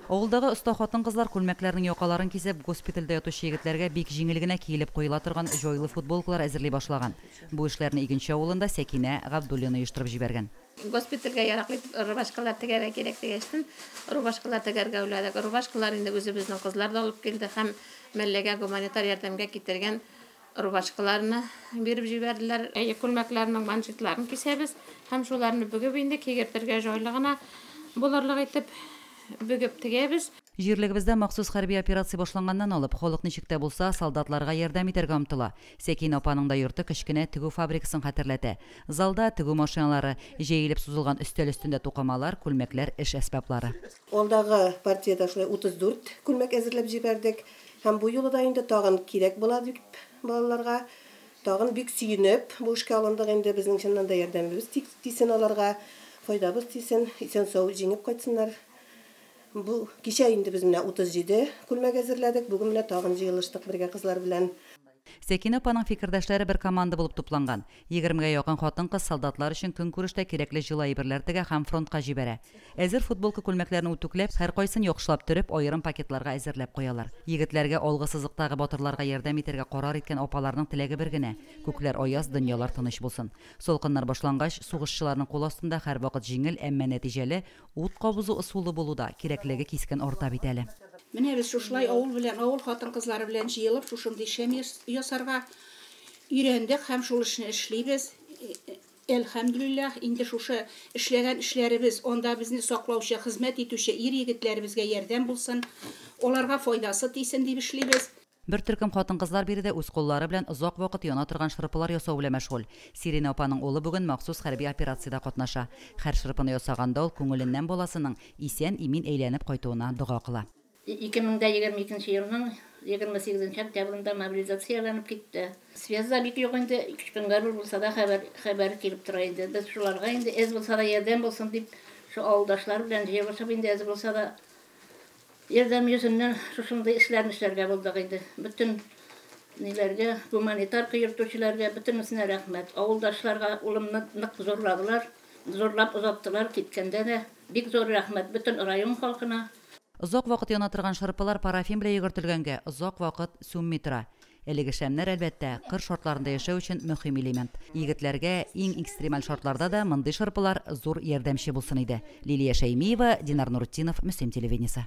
Авылдагы оста хатын-кызлар күлмәкләрнең якаларын кисеп, госпитальдә ятучы егетләргә бик җиңел генә киелеп куела торган җайлы футболкалар әзерли башлаган. Бу эшләрне Игенче авылында Сәкинә Габдуллина оештырып җибәргән. Госпитальгә яраклы итеп рубашкалар тегәргә кирәк дигәчтен, рубашкалар тегәргә уйладык. Рубашкалар инде үзебезнең кызлар да алып килде һәм Мәлләгә гуманитар ярдәмгә китергән рубашкаларны биреп җибәрделәр. Әйе, күлмәкләрнең манжетларын кисәбез һәм шуларны бөгеп инде кигертергә җайлы гына булырлык итеп бөгеп тегәбез. Җирлегебездә махсус хәрби операция башланганнан алып, халык ничек тә булса солдатларга ярдәм итәргә омтыла. Сәкинә апаның да йорты кечкенә тегү фабрикасын хәтерләтә. Залда тегү машиналары, җәелеп сузылган өстәл өстендә тукымалар, күлмәкләр, эш әсбаплары. Алдагы партиядә шулай 34 күлмәк әзерләп җибәрдек. Һәм бу юлы да инде тагын кирәк була дип балаларга. Тагын бик сөенеп бу эшкә алындык инде. Безнең чыннан да ярдәмебез тисен аларга, файдабыз тисен, исән-сау җиңеп кайтсыннар. Бу кичә инде без менә 37 күлмәк әзерләдек, бүген менә тагын җыелыштык бергә кызлар белән. Сәкинә апаның фикердәшләре бер команда булып тупланган. Егермегә якын хатын-кыз солдатлар өчен көнкүрештә кирәкле җылы әйберләр тегә һәм фронтка җибәрә. Әзер футболка-күлмәкләрне үтүкләп, һәркайсын яхшылап төреп, аерым пакетларга әзерләп куялар. Егетләргә алгы сызыктагы батырларга ярдәм итәргә карар иткән апаларның теләге бер генә, күкләр аяз, дөньялар тыныч булсын. Салкыннар башлангач, сугышчыларның кул астында һәрвакыт җиңел, әмма нәтиҗәле ут кабызу ысулы булу да кирәклеге кискен арта бит әле. Менә без шушылай авыл белән, авыл хатын-кызлары белән җыелып, шушындый шәм ясарга өйрәндек һәм шул эшне эшлибез. Әлхәмдүлилләһ, инде шушы эшләгән эшләребез анда безне саклаучы, хезмәт итүче ир-егетләребезгә ярдәм булсын, аларга файдасы тисен дип эшлибез. Бер төркем хатын-кызлар биредә үз куллары белән озак вакыт яна торган шырпылар ясау белән мәшгуль. Сиринә апаның улы бүген махсус хәрби операциядә катнаша. Һәр шырпыны ясаганда ул күңеленнән баласының исән-имин әйләнеп кайтуына дога кыла. 2022 нче елның 28 нче октябрендә мобилизацияләнеп китте. Связь да бик юк инде, ике-өч көнгә бер булса да хәбәр, хәбәр килеп тора инде. Без шуларга инде әз булса да ярдәм булсын дип, шул авылдашлар белән җыелышып инде әз булса да Ярдәм йөзеннән шушындый эшләрне эшләргә булдык инде. Бөтен ниләргә, гуманитарка йөртүчеләргә, бөтенесенә рәхмәт. Авылдашларга улымны нык зурладылар, зурлап озаттылар киткәндә дә. Бик зур рәхмәт бөтен район халкына. Озак вакыт яна торган шырпылар парафин белән йөгертелгәнгә, озак вакыт сүнми тора. Әлеге шәмнәр, әлбәттә, кыр шартларында яшәү өчен мөһим элемент. Егетләргә иң экстремаль шартларда да мондый шырпылар зур ярдәмче булсын иде. Лилия Шәймиева, Динар Нуртдинов, Мөслим телевидениесе.